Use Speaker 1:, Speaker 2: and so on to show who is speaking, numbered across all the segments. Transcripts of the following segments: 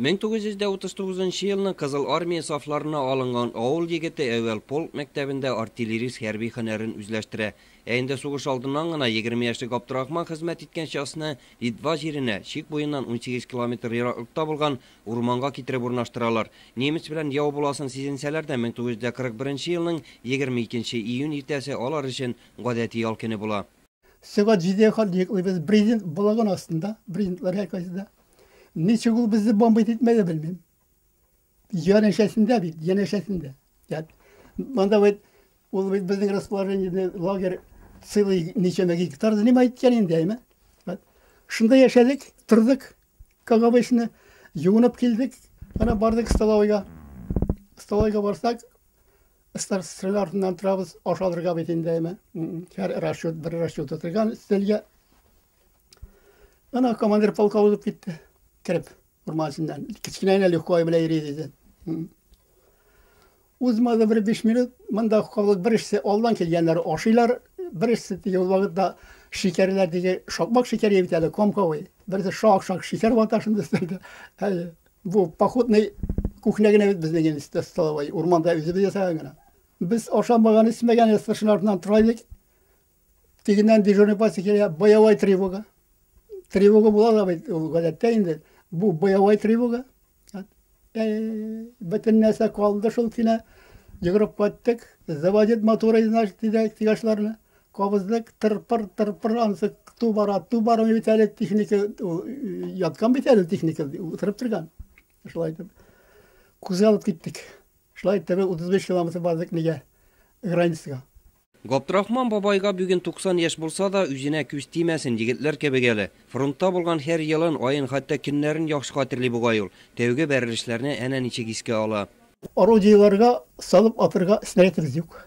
Speaker 1: 1939 елны Кызыл Армия сафларына алынган авыл егете әүвәл полк мәктәбендә артиллерист хәрби һөнәрен үзләштерә. Ә инде сугыш алдыннан гына 20 яшьлек Габдрахман хезмәт иткән частьны Литва җиренә, чик буеннан 18 километр ераклыкта булган урманга китереп урнаштыралар. Немец белән яу буласын сизенсәләр дә, 1941 елның 22 июнь иртәсе алар өчен гадәти ял көне була.
Speaker 2: Сәгать 7-гә хәтле йоклыйбыз. Брезент балаган астында, брезентлар һәркайсы да. Ничек ул безне бомбить итмәде, белмим. Янәшәсендә бит, янәшәсендә. Монда бит ул бит безнең расположение лагерь целый ничәмә гектар занимает икән инде, әйме? Шунда яшәдек, тордык, как обычно, юынып килдек, ана бардык столовойга. Столовойга барсак, Старшина артыннан торабыз, аш алырга бит инде, әйме? Һәр расчет, бер расчет утырган өстәлгә. Ана командир полка узып китте. Кереп, урман эченнән. Кечкенә генә легкой белән йөри диде. Узмады бер 5 минут, монда халык бер эшсе алдан килгәннәр ашыйлар, бер эшсе теге ул вакытта шикәрләр теге шакмак шикәр бит әле, комковый. Берсе шак-шак шикәр вата шунда өстәлдә. Әйе. Бу походный кухня генә бит безнең инде столовой, урманда үзебез ясаган гына. Без ашамаган, эчмәгән старшина артыннан тора идек. Тегеннән дежурный по килә, боевой тревога. Тревога була да бит ул гадәттә инде. Бу боевой тревога. Бөтен нәрсә калды шул кинә. Йөгереп кайттык. Заводит моторы, значит, диде тигашларны. Кабыздык, тыр-пыр, тыр-пыр, анысы ту бара, ту бармый бит әле техника, яткан бит әле техника, утырып торган. Шулай итеп, кузгалып киттек. Шулай итеп, 35 километр бардык нигә, границага.
Speaker 1: Габдрахман бабайга бүген 90 яшь булса да, үзенә күз тимәсен, егетләр кебек әле. Фронтта булган һәр елын, аен, хәтта көннәрен яхшы хәтерли бугай ул. Тәүге бәрелешләрне әнә ничек искә ала.
Speaker 2: Орудиеларга салып атырга снарядыбыз юк.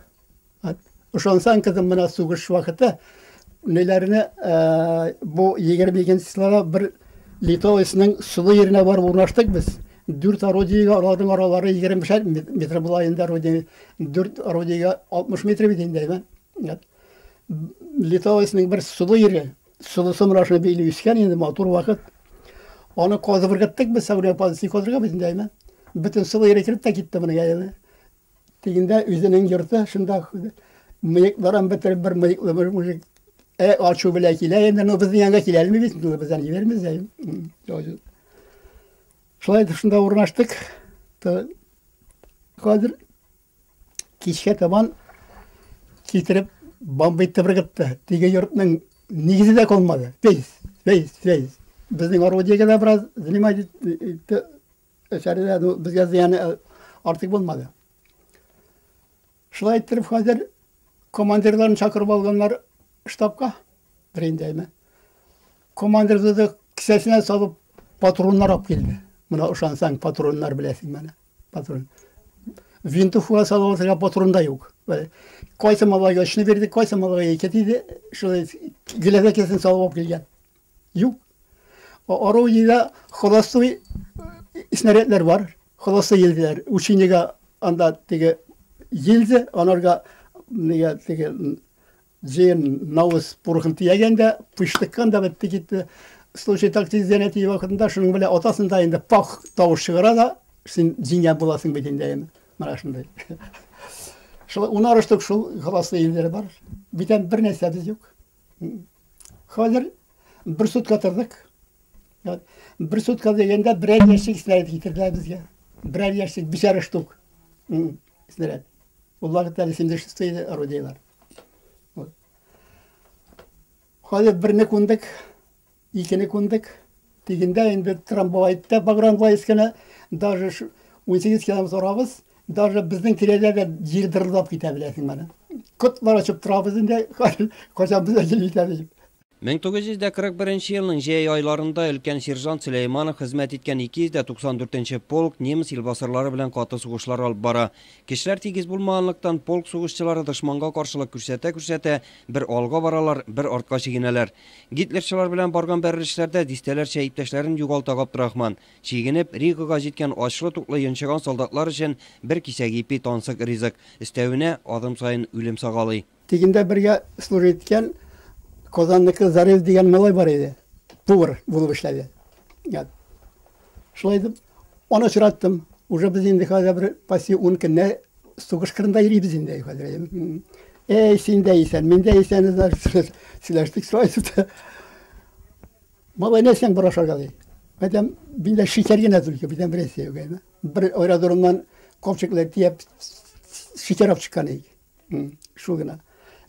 Speaker 2: Ышансаң, кызым, менә сугыш вакыты неләрне бу 22 числода бер Литовецның сулы еренә барып урнаштык без. Дүрт орудиегә аларның аралары 25 метр була инде орудие. Дүрт орудиегә 60 метр бит инде, әйме? Литовецның бер сулы ере, сулысы менә шуны били үскән инде матур вакыт. Аны казып ыргыттык без, Сәүдә позиция казырга бит инде, әйме? Бөтен сулы ере кереп тә китте моның, әйме? Тегендә үзенең йорты, шунда мыекларын бетереп бер мыеклы бер мужик ачу белән килә инде, но безнең янга килә алмый бит, бездән җибәрмез. Шулай итеп шунда урнаштык. Хәзер кичкә табан китереп бомба итеп ыргытты. Теге йортның нигезе дә калмады. Весь, весь, весь. Безнең орудиегә дә бераз занимать итте. Әсәрдә ну, безгә зыяны артык булмады. Шулай иттереп хәзер командирларын чакырып алганнар штабка, бер инде әйме. Командир диде, кесәсенә салып патроннар алып килде. Менә ышансаң, патроннар беләсең менә. Патрон. Винтовкага салып алырга патрон да юк. Кайсы малайга өчне бирдек, кайсы малайга ике тиде. Шулай геләзә кесен салып алып килгән. Юк. Орудиедә холостой снарядлар бар. Холостой гильзалар. Учениега анда теге гильза, анарга нигә теге җыен навыз порохын төягән дә, пыштыккан да бетте китте. Случай тактик занятие вакытында шуның белән атасың да инде пах тавыш чыгара да, син җиңгән буласың бит инде. Менә шундый. Шул унар штук шул холостой гильзалар бар. Бүтән бер нәрсәбез юк. Хәзер бер сутка тордык. Бер сутка дигәндә берәр ящик снаряд китерделәр безгә. Берәр ящик, бишәр штук снаряд. Ул вакытта әле 76 орудиелар. Хәзер берне күндек, икене күндек. Дигәндә инде трамвайда погранвойсканы даже 18 километр арабыз, даже безнең тирәдә дә җир дырылдап китә беләсең менә. Котлар ачып торабыз инде, кайчан безгә килеп җитә дип.
Speaker 1: 1941 елның җәй айларында өлкән сержант Сөләйманов хезмәт иткән 294 полк немец илбасарлары белән каты сугышлар алып бара. Кешеләр тигез булмаганлыктан полк сугышчылары дошманга каршылык күрсәтә-күрсәтә бер алга баралар, бер артка чигенәләр. Гитлерчылар белән барган бәрелешләрдә дистәләрчә иптәшләрен югалта Габдрахман. Чигенеп, Ригага җиткән ачлы-туклы йончыган солдатлар өчен бер кисәк ипи тансык ризык. Өстәвенә адым саен үлем сагалый.
Speaker 2: Тегендә бергә служить иткән Казанныкы Зарев дигән малай бар иде. Повар булып эшләде. Шулай итеп, Аны очраттым. Уже без инде хәзер бер почти 10 көннәр сугыш кырында йөрибез инде хәзер. Эй, син дә исән, мин дә исән, сөйләштек шулай итеп. Малай, нәрсәң бар ашарга ди. Әйтәм, миндә шикәр генә только, бүтән бер нәрсә юк. Бер аэродромнан капчыклар төяп шикәр алып чыккан идек. Шул гына.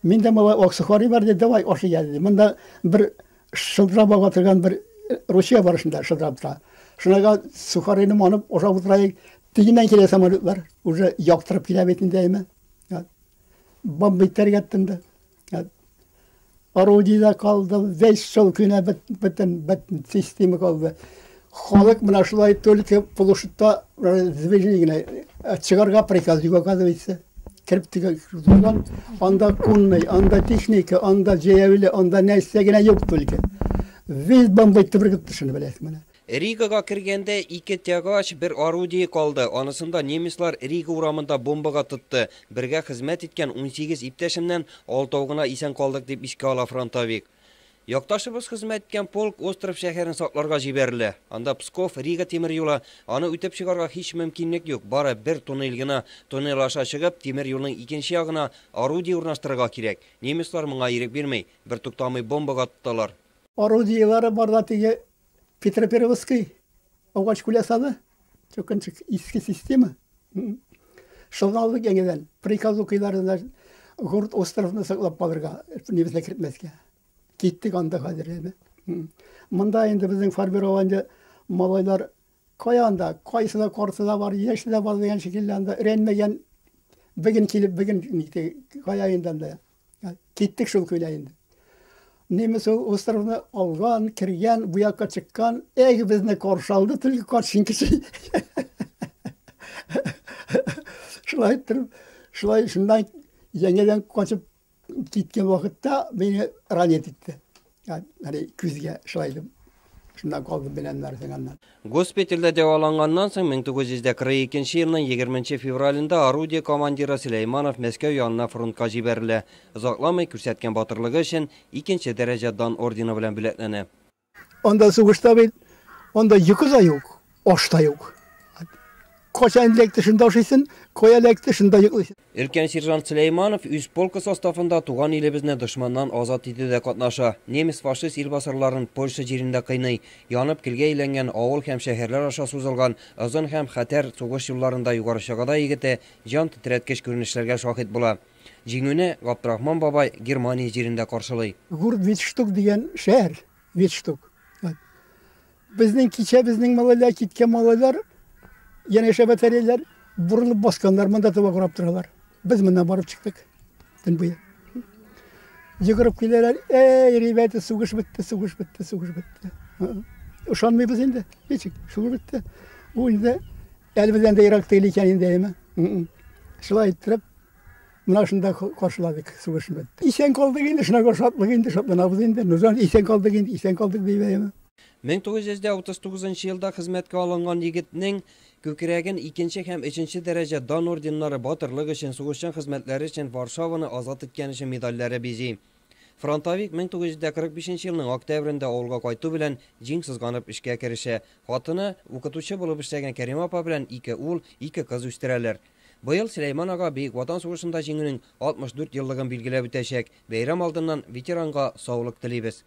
Speaker 2: Миндә малай ак сухари бар ди, давай ашый әле ди. Монда бер шылтырап ага торган бер ручья бар шунда шылтырап тора. Шунага сухарины манып ашап утыра идек. Тегеннән килә самолетлар, уже яктырып килә бит инде әйме. Бомба итәргә тотынды. Орудие да калды, весь шул көне бөтен бөтен система калды. Халык менә шулай только площадьта движение генә чыгарга приказ юк, оказывается. Кереп торган, анда конный, анда техника, анда җәяүле, анда нәрсә генә юк только. Весь бомба итеп ыргытты шуны, беләсең менә.
Speaker 1: Ригага кергәндә ике тягач, бер орудие калды. Анысын да немецлар Рига урамында бомбага тотты. Бергә хезмәт иткән 18 иптәшемнән алтау гына исән калдык, дип искә ала фронтовик. Якташыбыз хезмәт иткән полк Остров шәһәрен сакларга җибәрелә. Анда Псков, Рига тимер юлы. Аны үтеп чыгарга һич мөмкинлек юк. Бары бер туннель генә. Туннель аша чыгып, тимер юлның икенче ягына орудие урнаштырырга кирәк. Немецлар моңа ирек бирми. Бертуктамый бомбага тоталар.
Speaker 2: Орудиелары бар да теге Петропервский агач күләсалы, чөкенчек иске система. Шуннан алдык яңадан. Приказ укыйлар, город островны саклап калырга, немецләр кертмәскә. Киттек анда хәзер инде. Монда инде безнең формирование малайлар кая анда, кайсы да карты да бар, яше дә бар дигән шикелле анда өйрәнмәгән, бүген килеп, бүген кая инде анда. Киттек шул көйдә инде. Немец ул островны алган, кергән, бу якка чыккан, эх, безне каршы алды, только качсын кеше. Шулай иттереп, шулай шуннан яңадан качып киткән вакытта мине ранить итте. Яни күзгә шулай итеп. Шуннан калдым мин аннары соң аннан.
Speaker 1: Госпитальдә дәваланганнан соң 1942 елның 20 февралендә орудие командиры Сөләйманов Мәскәү янына фронтка җибәрелә. Озакламый күрсәткән батырлыгы өчен икенче дәрәҗә дан ордены белән бүләкләнә.
Speaker 2: Анда сугышта бит, анда йокы да юк, аш та юк. Кайчан эләкте, шунда ашыйсың, кая эләкте, шунда йоклыйсың.
Speaker 1: Өлкән сержант Сөләйманов үз полкы составында туган илебезне дошманнан азат итүдә катнаша. Немец-фашист илбасарларын Польша җирендә кыйный. Янып көлгә әйләнгән авыл һәм шәһәрләр аша сузылган озын һәм хәтәр сугыш юлларында Югары Чагада егете җан тетрәткеч күренешләргә шаһит була. Җиңүне Габдрахман бабай Германия җирендә каршылый.
Speaker 2: Город Витштук дигән шәһәр, Витштук. Безнең кичә безнең малайлар, киткән малайлар, янәшә батареялар борылып басканнар, монда таба карап торалар. Без моннан барып чыктык төн буе. Йөгереп киләләр, эй, ребята, сугыш бетте, сугыш бетте, сугыш бетте. Ышанмыйбыз инде, ничек, сугыш бетте. Бу инде әле бездән дә ерак түгел икән инде, әйеме? Шулай иттереп, менә шунда каршыладык сугышны бетте. Исән калдык инде, шуңа шатлык инде, шатланабыз инде. Нузан исән калдык инде, исән калдык дип әйеме?
Speaker 1: 1939 елда хезмәткә алынган егетнең күкрәген икенче һәм өченче дәрәҗә дан орденнары, батырлык өчен, сугышчан хезмәтләре өчен, Варшаваны азат иткән өчен медальләре бизи. Фронтовик 1945 елның октябрендә авылга кайту белән җиң сызганып эшкә керешә. Хатыны, укытучы булып эшләгән Кәримә апа белән ике ул, ике кыз үстерәләр. Быел Сөләйман ага Бөек Ватан сугышында җиңүнең 64 еллыгын билгеләп үтәчәк. Бәйрәм алдыннан ветеранга саулык телибез.